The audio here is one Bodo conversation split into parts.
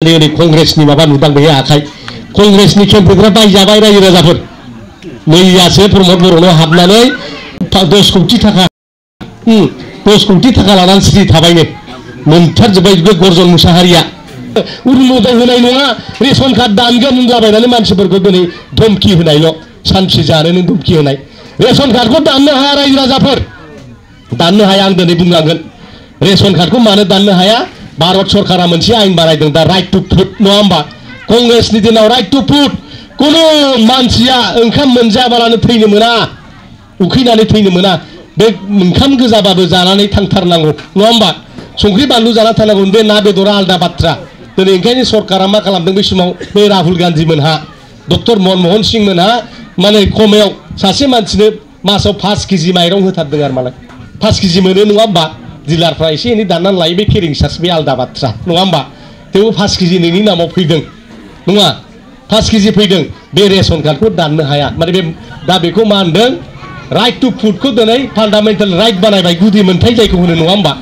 कंग्रेसनि माबा नुदांबाय आखाइ कंग्रेसनि केम्पेनफ्रा बायजाबाय रायजो राजाफोर मैयासो प्रमद बर'नाव हाबनानै 10 कोटी थाखा लानानै सिरि थाबायनो मोनथारजोब्बाय बे गर्जन मुसाहारिया उरुनोदय होनाय नङा रेशन कार्ड दानगोन होनलाबायनानै मानसिफोरखौ दिनै धमकी होनायल' सानसे जानोनो धमकी होनाय रेशन कार्डखौ दाननो हाया रायजो राजाफोर दाननो हाया आं दिनै बुंलांगोन रेशन कार्डखौ मानो दाननो हाया भारत सरकारा मोनसे आइन बानायदों दा राइट टू फुड नङा होमबा कंग्रेसनि दिनाव राइट टू फुड कुनु मानसिया ओंखाम मोनजायाबालानो थैनो मोना उखैनानै थैनो मोना बे ओंखाम गोजाबाबो जानानै थांथारनांगौ नङा होमबा संख्रि बानलु जाना थानांगौ बे ना बेदरा आलदा बाथ्रा दिनै ओंखायनो सरकारा मा खालामदों बै समाव बे राहुल गान्धी मोनहा डक्टर मनमोहन सिंह मोनहा माने खमायाव सासे मानसिनो मासाव 5 केजि माइरं होथारदों आरो मालाय 5 केजि मोनो नङा होमबा डिलारफ्रा एसे एनै दाननानै लायो बे केरिं चार्ज बे आलदा बाथ्रा नङा होमबा थेवबो 5 केजि नोंनि नामाव फैदों नङा 5 केजि फैदों बे रेशन कार्डखौ दाननो हाया माने बे दा बेखौ मा होनदों राइट टू फुडखौ दिनै फान्डामेन्टेल राइट बानायबाय गुदि मोनथाय जायखौ होनो नङा होमबा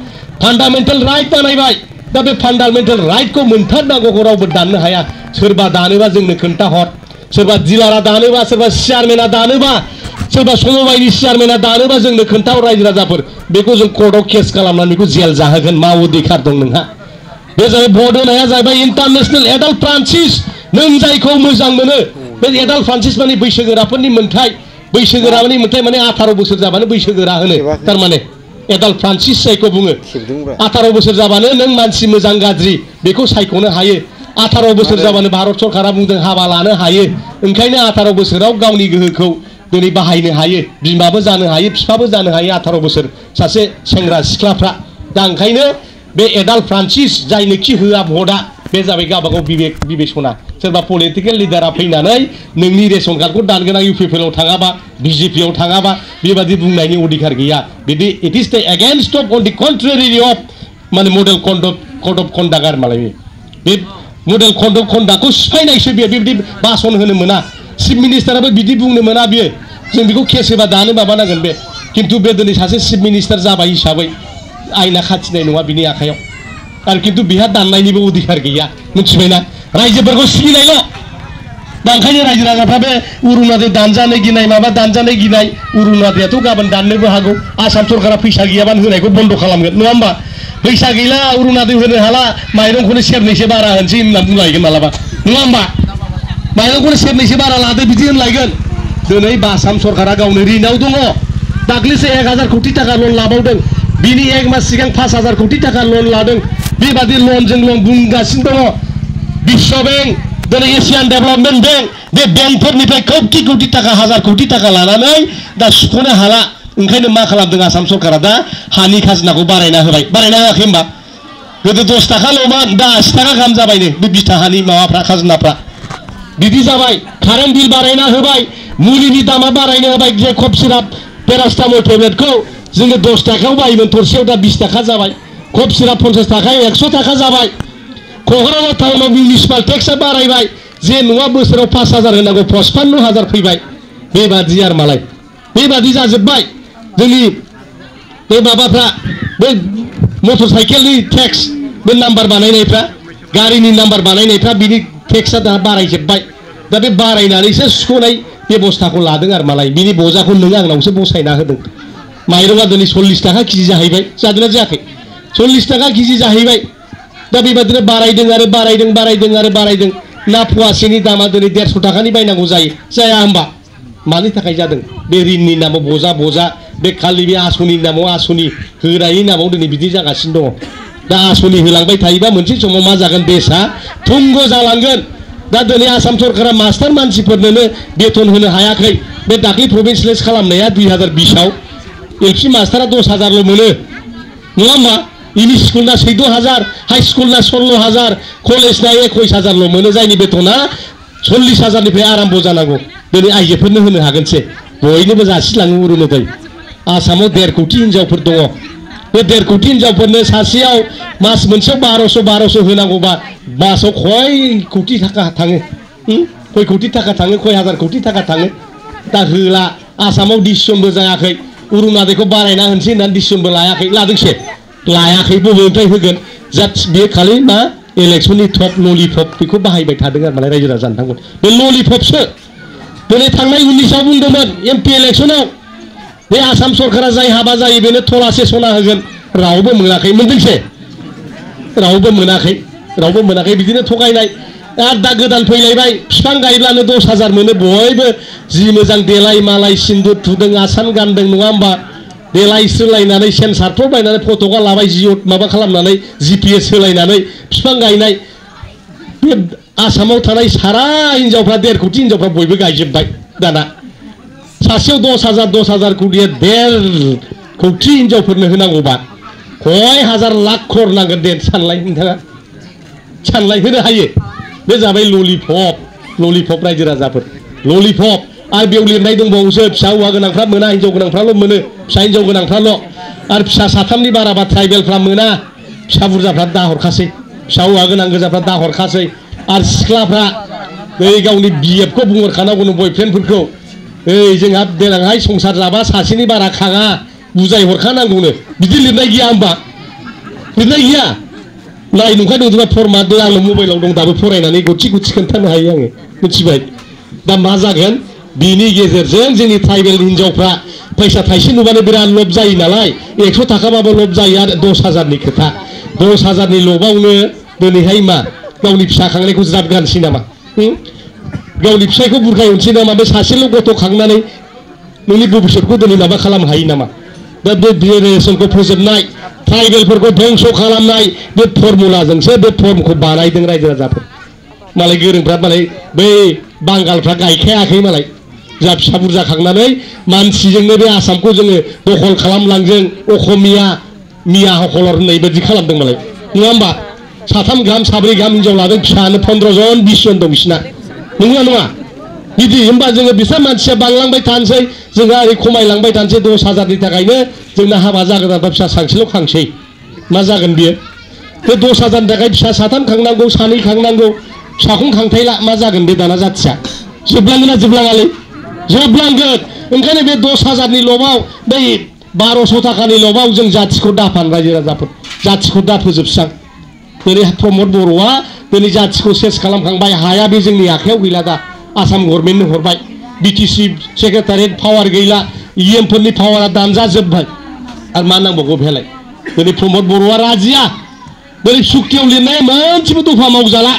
फान्डामेन्टेल राइट बानायबाय दा बे फान्डामेन्टेल राइटखौ मोनथारनांगौखौ रावबो दाननो हाया सोरबा दानोबा जोंनो खोन्थाहर सोरबा डिलारा दानोबा सोरबा चेयारमेना दानोबा सोरबा समबायनि चेयारमेना दानोबा जोंनो खोन्थाहर रायजो राजाफोर बेखौ जों कर्टआव केस खालामनानै बेखौ जेल जाहोगोन मा अधिकार दं नोंहा बे जाबाय भट होनाया जाबाय इन्टारनेशनेल एडाल्ट फ्रान्सिस नों जायखौ मोजां मोनो बे एडाल्ट फ्रान्सिस माने बैसोगोराफोरनि मोन्थाय बैसोगोरानि मोन्थाय माने 18 बोसोर जाबानो बैसोगोरा होनो थारमाने एडाल्ट फ्रान्सिस जायखौ बुङो 18 बोसोर जाबानो नों मानसि मोजां गाज्रि बेखौ सायख'नो हायो 18 बोसोर जाबानो भारत सरकारा बुंदों हाबा लानो हायो ओंखायनो 18 बोसोराव गावनि गोहोखौ दिनै बाहायनो हायो बिमाबो जानो हायो बिफाबो जानो हायो 18 बोसोर सासे सेंग्रा सिख्लाफ्रा दा ओंखायनो बे एडाल्ट फ्रान्सिस जायनोखि होआ भटआ बे जाबाय गावबागाव बिबेसना सोरबा पलिटिकेल लिडारा फैनानै नोंनि रेशन कार्डखौ दानगोन इउपिपिएलआव थाङाबा बिजेपिआव थाङाबा बेबादि बुंनायनि अधिकार गैया बिदि it is the against of on the contrary of माने मडेल कड अफ कन्डाक्ट आरो मालाय बे मडेल कड अफ कन्डाक्टखौ सिफायनायसो बेबायदि भाषण होनो मोना चिफ मिनिस्टाराबो बिदि बुंनो मोना बियो जों बेखौ केस होबा दानो माबानांगोन बे खिन्थु बे दिनै सासे चिफ मिनिस्टार जाबाय हिसाबै आयना खाथिनाय नङा बिनि आखायाव आरो खिन्थु बिहा दाननायनिबो अधिकार गैया मिथिबायना रायजोफोरखौ सिगिनायल' दा ओंखायनो रायजो राजाफ्रा बे अरुनोदय दानजानो गिनाय माबा दानजानो गिनाय अरुनोदयाथ' गाबोन दाननोबो हागौ आसाम सरकारा फैसा गैयाबानो होनायखौ बन्द' खालामगोन नङा होमबा फैसा गैला अरुनोदय होनो हाला माइरंखौनो सेरनैसो बारा होनसै होनना बुंलायगोन मालाबा नङा होमबा माइरंखौनो सेरनैसो बारा लादो बिदि होनलायगोन दिनै आसाम सरकारा गावनो रिनाव दङ दाख्लैसो 1000 कोटी थाखा लन लाबावदों बिनि 1 मास सिगां 5000 कोटी थाखा लन लादों बेबादि लनजों लन बुंगासिनो दङ विश्व बेंक दिनै एसियान डेभेलपमेन्ट बेंक बे बेंकफोरनिफ्राय कोटी थाखा 1000 कोटी थाखा लानानै दा सुख'नो हाला ओंखायनो मा खालामदों आसाम सरकारा दा हानि खाजोनाखौ बारायना होबाय बारायना होआखै होमबा गोदो 10 थाखाल'मोन दा 80 थाखा गाहाम जाबायनो बे बिथा हानि माबाफ्रा खाजोनाफ्रा बिदि जाबाय कारेन्ट बिल बारायना होबाय मुलिनि दामा बारायना होबाय जे कफ सिराप पेरासिटामल टेब्लेटखौ जोङो 10 थाखायाव बायोमोन थरसेयाव दा 20 थाखा जाबाय कफ सिराप 50 थाखायाव 100 थाखा जाबाय क'क्राझार टाउनाव मिउनिसिपाल टेक्सआ बारायबाय जे नङा बोसोराव 5000 होनांगौ 55000 फैबाय बेबादि आरो मालाय बेबादि जाजोब्बाय जोंनि बे माबाफ्रा बे मटर साइकेलनि टेक्स बे नाम्बार बानायनायफ्रा गारिनि नाम्बार बानायनायफ्रा बिनि टेक्सआ दा बारायजोब्बाय दा बे बारायनानैसो सुख'नाय बेबस्थाखौ लादों आरो मालाय बिनि बजाखौ नों आंनावसो बसायना होदों माइरङा दिनै 40 थाखा केजि जाहैबाय जादोंना जायाखै 40 थाखा केजि जाहैबाय दा बेबादिनो बारायदों आरो बारायदों ना फवासेनि दामा दिनै 150 थाखानि बायनांगौ जाया होमबा मानि थाखाय जादों बे रिननि नामाव बजा बे खालि बे आसनि नामाव आसनि होनायनि नामाव दिनै बिदि जागासिनो दङ दा आसनि होलांबाय थायोबा मोनसे समाव मा जागोन देशा थुंग जालांगोन दा दिनै आसाम सरकारा मास्टार मानसिफोरनोनो बेथन होनो हायाखै बे दाख्लै प्रभिन्सियेलाइज खालामनाया 2020आव एलपि मास्टारा 10000ल' मोनो नङा होमबा इमि स्कुलना 14000 हाई स्कुलना 16000 कलेजना 21000ल' मोनो जायनि बेथना 40000निफ्राय आराम्भ जानांगौ दिनै आइजोफोरनो होनो हागोनसै बयनोबो जासिलाङो अरुनोदय आसामाव 1.5 कोटी हिनजावफोर दङ बे 1.5 कोटी हिनजावफोरनो सासेयाव मास मोनसेयाव 1200 होनांगौबा मासाव खय कोटी थाखा थाङो खय कोटी थाखा थाङो खय हाजार कोटी थाखा थाङो दा होला आसामाव डिसिसनबो जायाखै अरुनोदयखौ बारायना होनसै होननानै डिसिसनबो लायाखै लादोंसो लायाखै बबेनिफ्राय होगोन जास्ट बे खालि मा इलेक्शननि टप ललिपप बेखौ बाहायबाय थादों आरो माने रायजो राजा नोंथांमोन बे ललिपपसो दिनै थांनाय 19आव बुंदोंमोन एमपि इलेक्शनाव बे आसाम सरकारा जाय हाबा जायो बेनो थलासे सना होगोन रावबो मोनाखै मोनदोंसे रावबो मोनाखै बिदिनो थगायनाय आरो दा गोदान फैलायबाय बिफां गायब्लानो 10,000 मोनो बयबो जि मोजां देलाय मालाय सिन्दुर थुदों आसान गानदों नङा होमबा देलायस्रोलायनानै सेन्सारथ' बायनानै फट'गा लाबाय जिअ माबा खालामनानै GPS होलायनानै बिफां गायनाय बे आसामाव थानाय सारा हिनजावफ्रा 1.5 कोटी हिनजावफ्रा बयबो गायजोब्बाय दाना सासेयाव 10,000 कोटीया 1.5 कोटी हिनजावफोरनो होनांगौबा कय हाजार लाख क्रर नांगोन दे सानलाय नोंथाङा सानलाय होनो हायो बे जाबाय ललिपप रायजो राजाफोर ललिपप आरो बेयाव लिरनाय दंबावोसो फिसा हौवा गोनांफ्रा मोना हिनजाव गोनांफ्राल' मोनो फिसा हिनजाव गोनांफ्राल' आरो फिसा 3नि बाराबा ट्राइबेलफ्रा मोना फिसा बुरजाफ्रा दा हरखासै फिसा हौवा गोनां गोजाफ्रा दा हरखासै आरो सिख्लाफ्रा बै गावनि बिएफखौ बुंहरखानांगौनो बयफ्रेन्डफोरखौ ओइ जोंहा देनांहाय संसार जाबा सासेनि बारा खाङा बुजाय हरखानांगौनो बिदि लिरनाय गैया होमबा लिरनाय गैया नाय नंखाय दंजोबा फर्मा दं आंनो मबाइलाव दं दाबो फरायनानै गथि खोन्थानो हायो आङो मिथिबाय दा मा जागोन बिनि गेजेरजों जोंनि ट्राइबेल हिनजावफ्रा फैसा थाइसे नुबानो बिराद लब जायो नालाय 100 थाखाबाबो लब जायो आरो 10,000नि खोथा 10,000नि लबावनो दिनैहाय मा गावनि फिसा खांनायखौ ज्राब गानसै नामा गावनि फिसायखौ बुरखायहरसै नामा बे सासेल' गथ' खांनानै नोंनि भबिष्यतखौ दिनै माबा खालामनो हायो नामा दा बे जेनेरेसनखौ फोजोबनाय ट्राइबेलफोरखौ ध्वंस खालामनाय बे फर्मुलाजोंसो बे फर्मखौ बानायदों रायजो राजाफोर मालाय गोरोंफ्रा मालाय बै बांगालफ्रा गायखायाखै मालाय जा फिसा बुरजा खांनानै मानसिजोंनो बे आसामखौ जोङो दखल खालामलांजों अखमिया मिया हखलर होननाय बायदि खालामदों मालाय नङा होमबा 3 गाहाम 4 गाहाम हिनजाव लादों फिसानो 15 जन 20 जन दं बिसिना नङा बिदि होमबा जोङो बिसा मानसिया बांलांबाय थानोसै जोंहा ओरै खमायलांबाय थानोसै 10,000नि थाखायनो जोंना हाबा जागोदानफ्रा फिसा सानसेल' खांसै मा जागोन बियो बे 10,000नि थाखाय फिसा 3 खांनांगौ 2 खांनांगौ फिसाखौनो खांथायला मा जागोन बे दाना जाथिया जोबलांगोन ना जोबलाङालै जोबलांगोन ओंखायनो बे 10,000नि लबाव बै 1200 थाखानि लबाव जों जाथिखौ दाफान रायजो राजाफोर जाथिखौ दा फोजोबस्रां दिनै प्रमद बर'आ दिनै जाथिखौ सेस खालामखांबाय हाया बे जोंनि आखायाव गैला दा आसाम गभर्नमेन्टनो हरबाय बिटिसि सेक्रेटारियेट पावार गैला इएमफोरनि पावारा दानजाजोब्बाय आरो मा नांबावगौ बेलाय दिनै प्रमद बर'आ राजिया दिनै सुक्तियाव लिरनाय मोनसेबो दफा मावजाला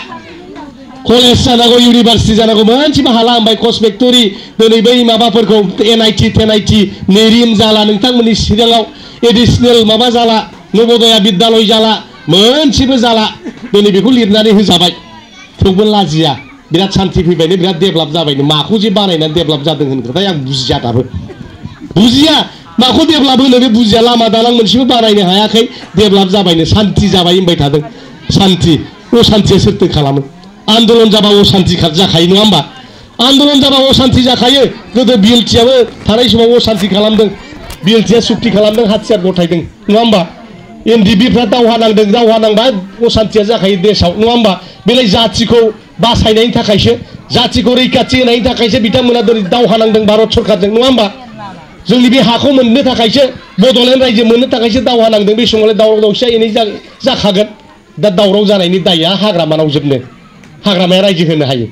कलेज जानांगौ इउनिभार्सिटि जानांगौ मोनसेबो हाला होनबाय कस फेक्टरि दिनै बै माबाफोरखौ एनआइटि टेनआइटि नेरिम जाला नोंथांमोननि चिराङाव एडिसनेल माबा जाला नबोदया बिद्यालय जाला मोनसेबो जाला दिनै बेखौ लिरनानै होजाबाय थेवबो लाजिया बिराद सान्थि फैबायनो बिराद डेभेलप जाबायनो माखौ जे बानायनानै डेभेलप जादों होनग्राथाय आं बुजिया दाबो बुजिया माखौ डेभेलप होनो बे बुजिया लामा दालां मोनसेबो बानायनो हायाखै डेभेलप जाबायनो सान्थि जाबाय होनबाय थादों सान्थि असान्थिया सोरथो खालामो आन्दलन जाबा असान्थि जाखायो नङा होमबा आन्दलन जाबा असान्थि जाखायो गोदो बिएलटिआबो थानाय समाव असान्थि खालामदों बिएलटिआ सुक्ति खालामदों हाथियार गथायदों नङा होमबा एनडिबिफ्रा दावहा नांदों दावहा नांबा असान्थिया जाखायो देशआव नङा होमबा बेलाय जाथिखौ बासायनायनि थाखायसो जाथिखौ रैखाथि होनायनि थाखायसो बिथांमोना दिनै दावहा नांदों भारत सरकारजों नङा होमबा जोंनि बे हाखौ मोननो थाखायसो बड'लेण्ड रायजो मोननो थाखायसो दावहा नांदों बे समावलाय दावराव दावसिया एनै जाखागोन दा दावराव जानायनि दायआ हाग्रामानाव जोबनो हाग्रामाया रायजो होनो हायो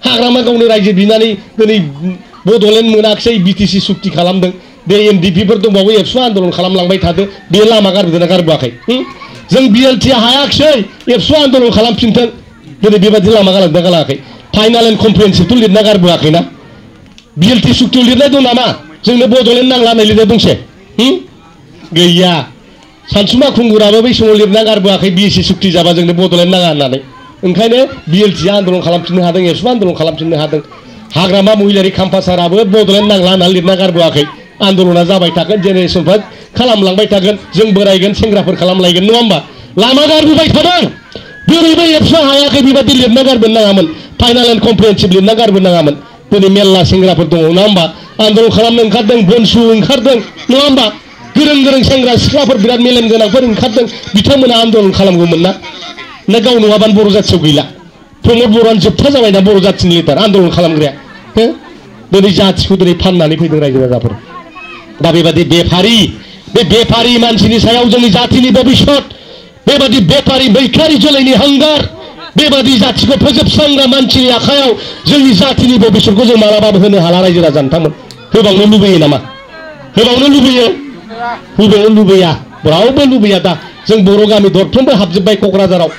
हाग्रामा गावनो रायजो बिनानै दिनै बड'लेण्ड मोनाखिसै बिटिसि सुक्ति खालामदों बे एनडिपिफोर दंबावो एबसु आन्दलन खालामलांबाय थादो बे लामा गारबोदोंना गारबोआखै जों बिएलटिआ हायाखिसै एबसु आन्दलन खालामफिनथों दिनै बेबायदि लामा गालांदों गालाङाखै फाइनाल एन्ड कमप्रिहेन्सिभथ' लिरना गारबोआखैना बिएलटि सुक्तियाव लिरनाय दं नामा जोंनो बड'लेण्ड नांला होननाय लिरनाय दंसे गैया सानसुमा खुंगुराबो बै समाव लिरना गारबोआखै बिएसि सुक्ति जाबा जोंनो बड'लेण्ड नाङा होननानै ओंखायनो बिएलटिआ आन्दलन खालामफिननो हादों एबसु आन्दलन खालामफिननो हादों हाग्रामा महिलारि खाम्फासाराबो बड'लेण्ड नांला होननानै लिरना गारबोआखै आन्दलना जाबाय थागोन जेनेरेसनफ्रा खालामलांबाय थागोन जों बोरायगोन सेंग्राफोर खालामलायगोन नङा होमबा लामा गारबोबाय थादों दिनैबो एबसु हायाखै बेबायदि लिरना गारबोनो नाङामोन फाइनाल एन्ड कमप्रिहेन्सिभ लिरना गारबोनो नाङामोन दिनै मेरला सेंग्राफोर दङ नङा होमबा आन्दलन खालामनो ओंखारदों बनसु ओंखारदों नङा होमबा गोरों सेंग्रा सिख्लाफोर बिराद मेलेम गोनांफोर ओंखारदों बिथांमोना आन्दलन खालामगौमोन ना गाव नङाबानो बर' जाथियाव गैला प्रमद बर'आनो जोबथा जाबायना बर' जाथिनि लिडार आन्दलन खालामग्राया दिनै जाथिखौ दिनै फाननानै फैदों रायजो राजाफोर दा बेबादि बेफारि मानसिनि सायाव जोंनि जातिनि भबिष्यत बेबादि बेपारि बैखारि जोलैनि हांगार बेबादि जाथिखौ फोजोबस्रांग्रा मानसिनि आखायाव जोंनि जातिनि भबिष्यतखौ जों मालाबाबो होनो हाला रायजो राजा नोंथांमोन। होबावनो लुबैयो नामा? होबावनो लुबैयो? होबावनो लुबैया, रावबो लुबैया। दा जों बर' गामि दरफ्रोमबो हाबजोब्बाय क'क्राझाराव।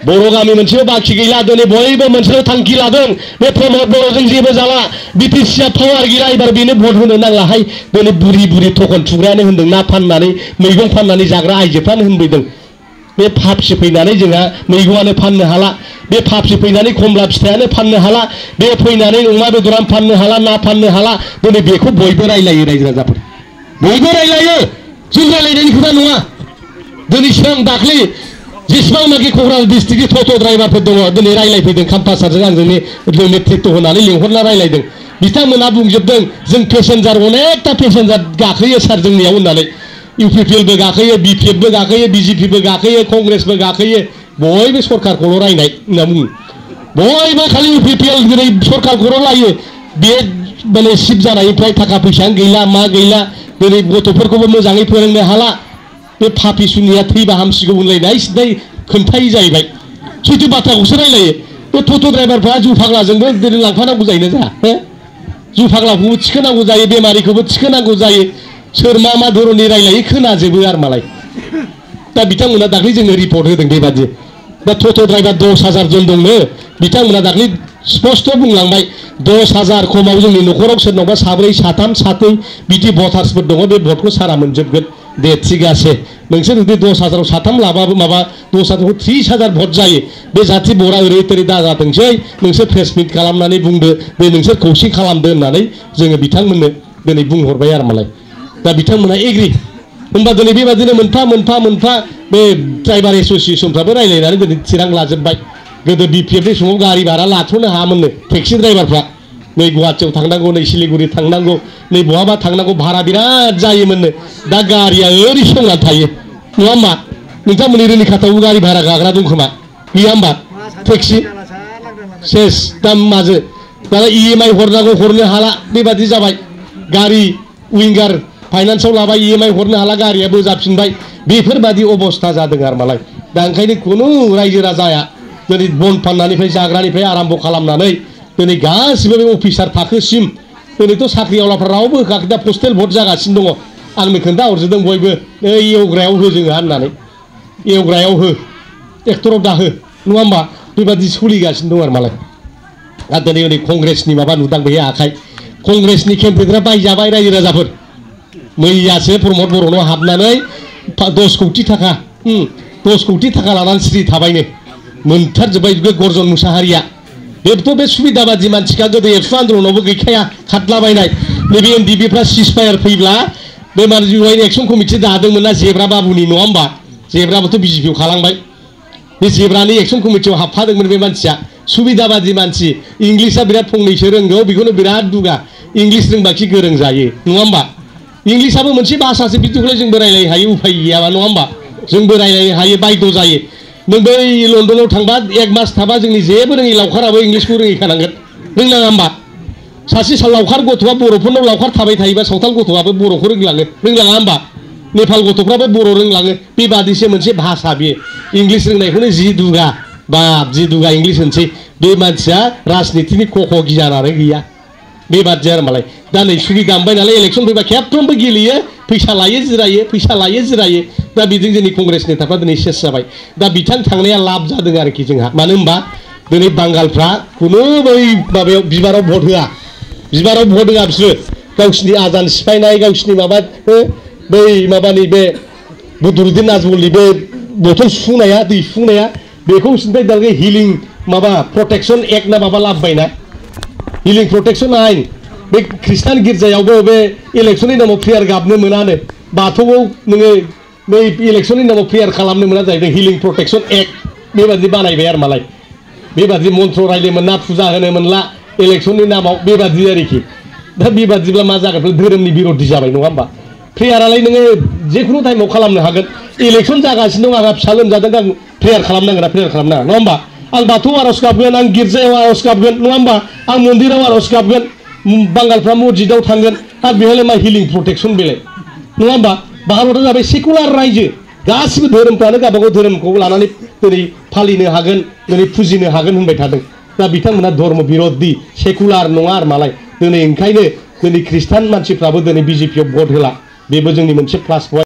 बर' गामि मोनसेबो बाखि गैला। दिनै बयबो मोनसेल' थांखि लादों, बे प्रमद बर'जों जेबो जाला, बिटिसिआ पावार गैला, एबार बेनो भट होनो नांलाहाय। दिनै बुरि बुरि थखन थुग्रायानो होनदों, ना फाननानै मैगं फाननानै जाग्रा आइजोफ्रानो होनबोदों। बे फाफसि फैनानै जोंहा मैगंआनो फाननो हाला, बे फाफसि फैनानै खमला फिथाइयानो फाननो हाला, बे फैनानै अमा बेदरानो फाननो हाला, ना फाननो हाला। दिनै बेखौ बयबो रायलायो रायजो राजाफोर, बयबो रायलायो। जों रायलायनायनि खोथा नङा। दिनै सिगां दाख्लै जेसेबांनाखि क'क्राझार डिस्ट्रिक्टनि टट' ड्राइभारफोर दङ दिनै रायलायफैदों, खाम्फासारजों आंजों नेतृत्व होनानै लिंहरना रायलायदों। बिथांमोना बुंजोबदों जों पेसेन्जार अनेकथा पेसेन्जार गाखोयो सार जोंनियाव होननानै। इउपिपिएलबो गाखोयो, बिपिएफबो गाखोयो, बिजेपिबो गाखोयो, कंग्रेसबो गाखोयो, बयबो सरकारखौल' रायनाय होनना बुङो। बयबो खालि इउपिपिएल दिनै सरकारखौल' लायो। बे माने सिप जानायनिफ्राय थाखा फैसायानो गैला, मा गैला, दिनै गथ'फोरखौबो मोजाङै फोरोंनो हाला। बे पापि सुनिया थैबा हामसिगौ होनलायनाय सिदाय खोन्थायै जाहैबाय। सैथो बाथ्राखौसो रायलायो। बे टट' ड्राइभारफ्रा जौ फाग्लाजोंबो दिनै लांफानांगौ जायोना जोंहा, जौ फाग्लाखौबो थिखोनांगौ जायो, बेमारिखौबो थिखोनांगौ जायो। सोर मा मा धरननि रायलायो खोनाजोबो आरो मालाय। दा बिथांमोना दाख्लै जोंनो रिपर्ट होदों बेबादि। दा टट' ड्राइभार 10,000 जन दंनो, बिथांमोना दाख्लै स्पष्ट बुंलांबाय 10,000 खमाव जोंनि न'खराव सोरनावबा साब्रै साथाम साथै बिदि भटार्सफोर दङ, बे भटखौ सारा मोनजोबगोन। दे थिग आसे, नोंसोर जुदि 10,000आव साथाम लाबाबो माबा 10,000आव 30,000 भट जायो। बे जाथि बरा ओरै थोरै दाजाथोंसै, नोंसोर प्रेस मिट खालामनानै बुंदो, बे नोंसोर खौसे खालामदो होननानै जोङो बिथांमोननो दिनै बुंहरबाय आरो मालाय। दा बिथांमोना एग्रि। होमबा दिनै बेबादिनो मोनफा मोनफा बे ड्राइभार एस'सिएसनफ्राबो रायलायनानै दिनै थिरां लाजोब्बाय। गोदो बिपिएफनि समाव गारि भारा लाथ'नो हायामोननो टेक्सि ड्राइभारफ्रा। नै गुवाहाटियाव थांनांगौ, नै सिलिगुरि थांनांगौ, नै बहाबा थांनांगौ, भारा बिराद जायोमोननो। दा गारिया ओरै संनानै थायो, नङा होमबा? नोंथांमोननि रुनिखाथायावबो गारि भारा गाग्रा दं खोमा, गैया होमबा? टेक्सि सेस दाम माजो। दाना इएमआइ हरनांगौ, हरनो हाला, बेबादि जाबाय। गारि विंगार फाइनान्सआव लाबाय, इएमआइ हरनो हाला, गारियाबो जाफिनबाय। बेफोरबादि अबस्था जादों आरो मालाय। दा ओंखायनो खुनु रायजो राजाया दिनै बन फाननायनिफ्राय जाग्रानिफ्राय आराम्भ खालामनानै दिनै गासिबो बे अफिसार थाखोसिम दिनैथ' साख्रिआवलाफ्रा रावबो होखायाखै, दा पस्टेल भट जागासिनो दङ। आंनो खोन्थाहरजोबदों बयबो, ओइ एवग्रायाव हो जोंहा होननानै, एवग्रायाव हो, ट्रेक्टराव दाहो, नङा होमबा? बेबादि सोलिगासिनो दं आरो मालाय। दा दिनै ओरै कंग्रेसनि माबा नुदां बेहाय आखाइ, कंग्रेसनि केम्पेनफ्रा बायजाबाय रायजो राजाफोर। मैयासो प्रमद बर'नाव हाबनानै 10 कौटि थाखा 10 कौटि थाखा लानानै सिरि थाबायनो मोनथारजोब्बाय बे गर्जन मुसाहारिया। बेथ' बे सुबिदाबादि मानसिखा, गोदो एबसु आन्दलनावबो गैखाया, खारलाबायनाय। नैबे एनडिपिफ्रा सिजफायार फैब्ला बे मानसिखौहाय एक्सन कमिटि दादोंमोन ना जेब्रा बाबुनि, नङा होमबा? जेब्राबोथ' बिजेपिआव खालांबाय। बे जेब्रानि एक्सन कमिटियाव हाबफादोंमोन बे मानसिया। सुबिदाबादि मानसि, इंलिसआ बिराद फंनैसो रोंगौ, बेखौनो बिराद दुगा। इंलिस रोंबाखि गोरों जायो, नङा होमबा? इंलिसआबो मोनसे भाषासो, बिदिखौलाय जोंबो रायलायनो हायो, उफाय गैयाबा, नङा होमबा? जोंबो रायलायनो हायो, बायद' जायो। नों बै लण्डनाव थांबा 1 मास थाबा जोंनि जेबो रोङि लावखाराबो इंलिसखौ रोंहैखानांगोन, रोंनाङा होमबा? सासे लावखार गथ'आ बर'फोरनाव लावखार थाबाय थायोबा सावथाल गथ'आबो बर'खौ रोंलाङो, रोंलाङा होमबा? नेपाल गथ'फ्राबो बर' रोंलाङो। बेबादिसो मोनसे भाषा बेयो। इंलिस रोंनायखौनो जि दुगा, बाब जि दुगा इंलिस होनसै। बे मानसिया राजनितिनि खख' गियानानो गैया, बेबादि आरो मालाय। दा नै सुबिदा मोनबाय नालाय इलेक्सन फैबा खेबफ्रोमबो गेलेयो, फैसा लायो जिरायो, फैसा लायो जिरायो। दा बिदिनो जोंनि कंग्रेस नेताफ्रा दिनै सेस जाबाय। दा बिथां थांनाया लाब जादों आरोखि जोंहा। मानो होनबा दिनै बांगालफ्रा खुनु बै माबायाव बिबाराव भट होआ, बिबाराव भट होआ बिसोरो। गावसिनि आजान सिफायनाय, गावसिनि माबा बै माबानि बे बदरुद्दिन नाजमलनि बे बथल सुफुंनाया, दै सुफुंनाया, बेखौ बिसोरनिफ्राय दालाय हिलिं माबा प्रटेक्सन एक्ट ना माबा लाबोबायना, हिलिं प्रटेक्सन आइन। बे ख्रिस्टान गिर्जायावबो बे इलेक्सननि नामाव प्रेयार गाबनो मोनानो, बाथौआव नोङो बै इलेक्सननि नामाव प्रेयार खालामनो मोना जाहैदों। हिलिं प्रटेक्सन एक्ट बेबादि बानायबाय आरो मालाय। बेबादि मन्त्र रायलायनो मोनला, फुजा होनो मोनला इलेक्सननि नामाव, बेबादि आरोखि। दा बेबादिब्ला मा जागोन? धोरोमनि बिर'धि जाबाय, नङा होमबा? प्रेयारालाय नोङो जेखुनु टाइमाव खालामनो हागोन। इलेक्सन जागासिनो दं, आंहा फिसा लोमजादों, आं प्रेयार खालामनांगोन ना प्रेयार खालामनाङा, नङा होमबा? आं बाथौ आर'ज गाबगोन, आं गिर्जायाव आर'ज गाबगोन, नङा होमबा? आं मन्दिराव आर'ज गाबगोन, बांगालफ्रा मस्जिदाव थांगोन, आरो बेहायलाय मा हिलिं प्रटेक्सन बेलाय, नङा होमबा? भारतआ जाबाय सेकुलार रायजो, गासिबो धोरोमफ्रानो गावबागाव धोरोमखौ लानानै दिनै फालिनो हागोन दिनै फुजिनो हागोन होनबाय थादों दा बिथांमोना धर्म बिर'धि सेकुलार नङा आरो मालाय दिनै ओंखायनो दिनै ख्रिस्टान मानसिफ्राबो दिनै बिजेपिआव भट होला बेबो जोंनि मोनसे प्लास पइन्ट